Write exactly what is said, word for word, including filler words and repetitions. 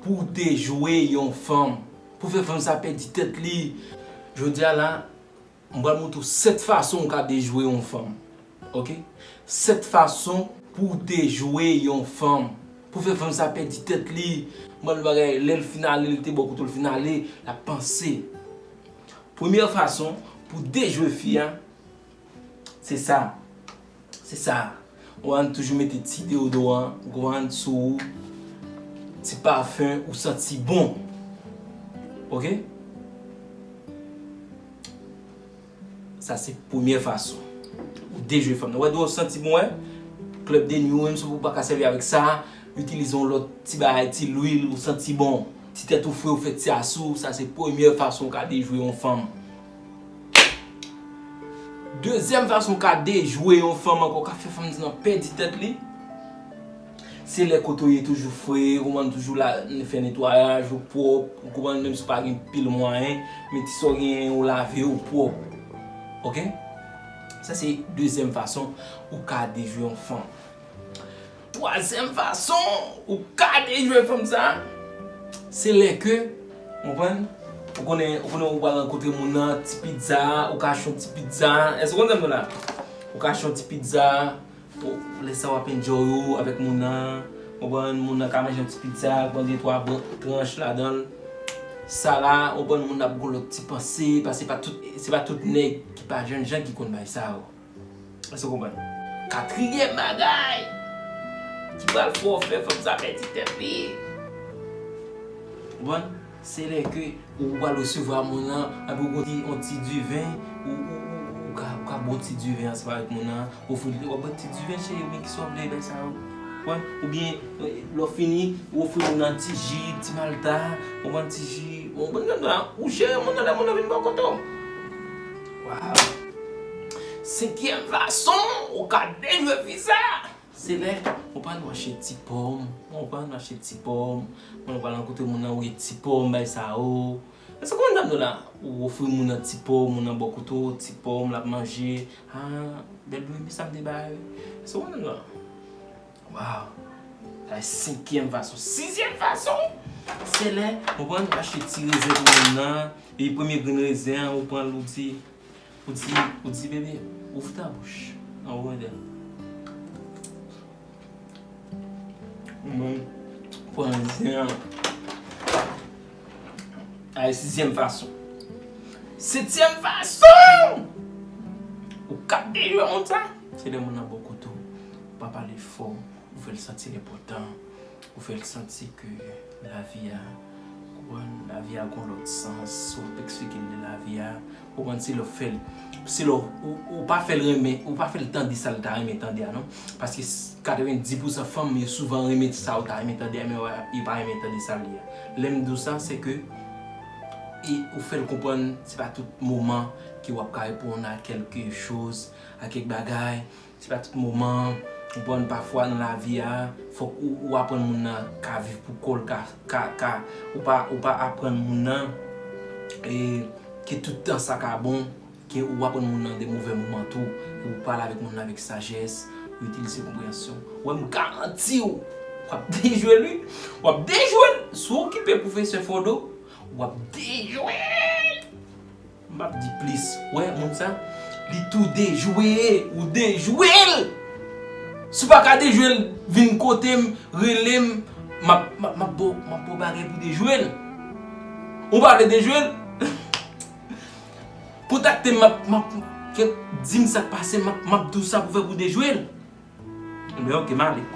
pou dejwe yon fanm, pou fè fanm sa pèdi tèt li. Jodi a la, m pral montre w sèt fason ou ka dejwe yon fanm. Oke? Sèt fason pou w dejwe yon fanm. Pou fè fanm sa pèdi tèt li. M pral bagay, lè l fin ale, li te bò kote w, l fin ale, l ap panse. Premyè fason pou dejwe fi a, se sa. Se sa. Ou ann toujou mete ti deodoran, ou konprann, sou ou, ti pafen, ou santi bon. Oke? Sa se premyè fason. Ou dejwe fanm nan. Ou wè, ou santi bon, wè? Club de nuit, ou menm si ou pa ka sèvi avèk sa, itilize yon lòt ti bagay, ti lwil, ou santi bon. Ti tèt ou fre, ou fè ti asou, sa se premyè fason ou ka dejwe yon fanm. Dezyèm fason ou ka dejwe yon fanm ankò, ka fè fanm nan pèdi tèt li, se lè kote w ye toujou fre, ou konprann, toujou la, fè netwayaj, ou pwòp, ou konprann, menm si w pa gen pil mwayen, men ti sa w genyen, ou lave, ou pwòp. Oke? Sa se dezyèm fason ou ka dejwe yon fanm. Twazyèm fason ou ka dejwe fanm sa, se lè ke, ou konprann, ou konnen, ou konnen ou pral rankontre moun nan, ti pizza, ou ka achte yon ti pizza. Èske ou konn sa m di w la? Ou ka achte yon ti pizza, ou, lè sa w ap enjoy ou avèk moun nan, ou konprann, moun nan ka manje yon ti pizza, pran de twa bran-, tranch ladan l. Sa la, ou konprann, moun nan ap gon lòt ti panse, paske pa tout, se pa tout nèg ki pa jènjan ki konn bay sa yo. Èske w konprann? Katriyèm bagay ki pral fè w fè fanm sa pèdi tèt li. Ou konprann? Se lè ke ou pral resevwa moun nan, epi ou gon ti, yon ti diven, ou, ou, ou, ou ka, ou ka bwè ti diven ansanm avèk moun nan, ofri l, w ap bwè ti diven, cheri, men kisa w vle, bay sa yo. Ou konprann? Oubyen, eh, lè w fini, ou ofri moun nan ti ji, ti malta, ou konprann, ti ji, ou konprann, ou jere moun nan lè moun nan vin bò kote w. Waw! Senkyèm fason ou ka dejwe fi sa, se lè ou pral mache ti pòm, ou pral mache ti pòm, ou pral rankontre moun nan, ou gen ti pòm, bay sa yo. Èske w konprann sa m di w la? Ou ofri moun nan ti pòm, moun nan bò kote w, ti pòm, l ap manje. Ah, bèl bebe, sa m te ba yo. Èske w konprann sa m di w la? Waw! Sa se senkyèm fason. Sizyèm fason, se lè, ou konprann, ou achte ti rezen pou moun nan, e premye grenn rezen an, ou pran l, ou di, ou di, ou di, bebe, ouvre ta bouche. An ou gade. Ou konprann? Pran rezen an. Ay, sizyèm fason. Setyèm fason! Ou ka dejwe moun sa, se lè moun nan bò kote w. Ou pa pale fò, ou fè l santi l enpòtan, ou fè l santi ke lavi a, ou konprann, lavi a gon lòt sans, w ap eksplike l de lavi a, ou konprann, se lè w fè l, se lè w, ou, ou pa fè l renmen, ou pa fè l tande sa l ta renmen tande a non. Paske s-, katrevenndis pousan fanm, yo souvan renmen sa ou ta renmen tande a, men yo pa renmen tande sa l ye a. Lè m di w sa, se ke, e ou fè l konprann, se pa tout moman ke w ap ka reponn a kèlke choz, a kèk bagay, se pa tout moman, ou konprann, pafwa nan lavi a, fòk ou, ou aprann moun nan ka viv pou kò l, ka, ka, ka, ou pa, ou pa aprann moun nan, e, ke tout tan sa ka bon, ke ou aprann moun nan de movè moman tou, ou pale avèk moun nan avèk sajès, ou itilize konpreyansyon. Ou wè, m garanti w, w ap dejwe l, wi. W ap dejwe l. Si w okipe pwofesè Fodo, w ap dejwe l. M p ap di plis. Wè, moun sa, li tou dejwe, ou dejwe l. Si w pa ka dejwe l, vin kote m, rele m, m ap, m ap, m ap ba w, m ap ba w bagay pou dejwe l. Ou pa vle dejwe l? Kontakte m, m ap, m ap, ke, di m sa k pase, m ap, m ap di w sa pou fè pou dejwe l. Ebyen, oke, m ale.